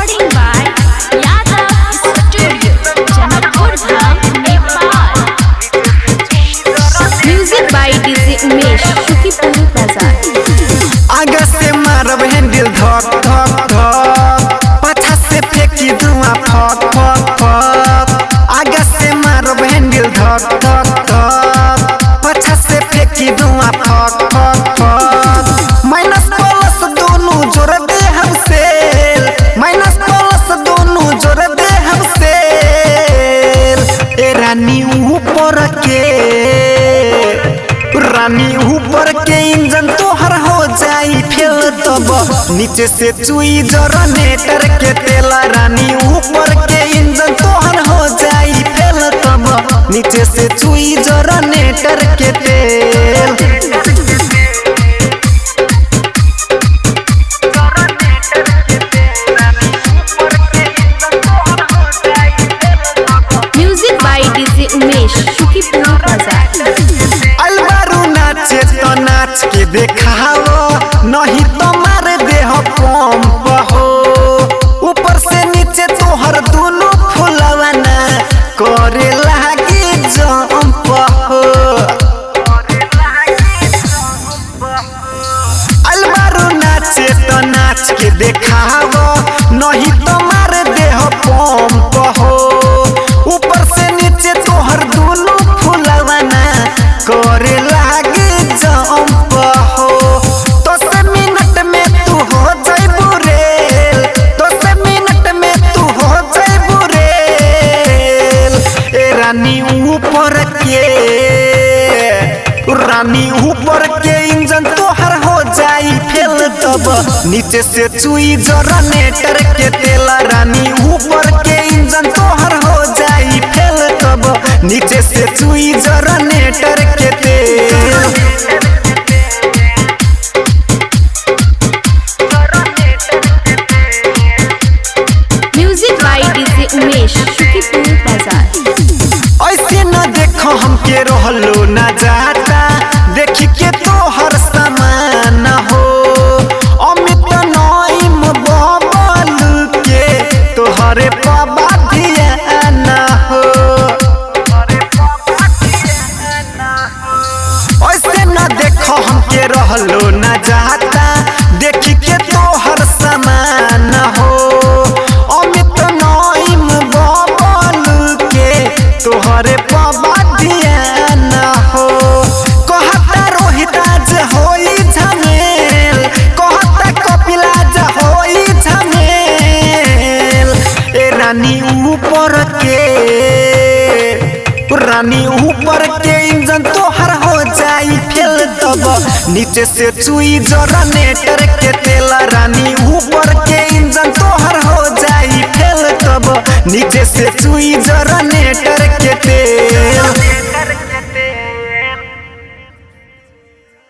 Recording by Yadav Studio, Janakpur Dham, Nepal. Music by DJ Umesh, Shukipur Bazaar. आगा से मारब handle धक धक धक, पाछा से फेंकी धुआं फक फक फक। आगा से मारब हैंडल धक धक धक, पाछा से फेंकी धुआं फक फक फक। माइनस प्लस दोनों जोड़ दे हम सेल, माइनस प्लस दोनों जोड़ दे हम सेल। ए रानी ऊपर के, रानी ऊपर के इंजन तोहर हो जाई फेल तब नीचे से चुई जनरेटर के तेल। रानी ऊपर के इंजन तोहर हो जाई फेल तब नीचे से चुई जनरेटर के तेल। Music by DJ Umesh, Shukipur Bazaar. अलबारू नाचे तो नाच के देखाओ, नहीं तो मार देह पंप हो। ऊपर से नीचे तोहर दोनों फुलवाना करे लागी जंप हो। अलबारू नाचे तो नाच के देखाओ, नहीं तो मार देह पंप हो। ऊपर से नीचे तोहर दोनों फुलवाना करे लागे जंप हो। 10 मिनट में तू हो जाइबू रेल, 10 मिनट में तू हो जाइबू रेल। ए रानी ऊपर के, रानी ऊपर के इंजन तोहर हो जाई फेल तब नीचे से चुई जनरेटर के तेल। रानी ऊपर के इंजन तोहर हो जाई फेल तब नीचे से चुई जनरेटर के तेल। Music by DJ Umesh, Shukipur Bazaar. ऐसे न देखो हमके रहलो न जाता, देखी के तोहर सामान हो। अमित नईम बबल के तोहरे पबा ध्यान हो। ऐसे न देखो हमके रहलो न जाता, देखी के तोहर सामान हो। अमित नईम बबल के तोहरे पबा ध्यान हो। कहता रोहित आज होई झमेल, कहता कपिल आज होई झमेल। ए रानी ऊपर के, रानी ऊपर के इंजन तोहर हो जाई फेल तब नीचे से चुई जनरेटर के तेल। रानी ऊपर के इंजन तोहर हो जाई फेल तब नीचे से चुई जनरेटर।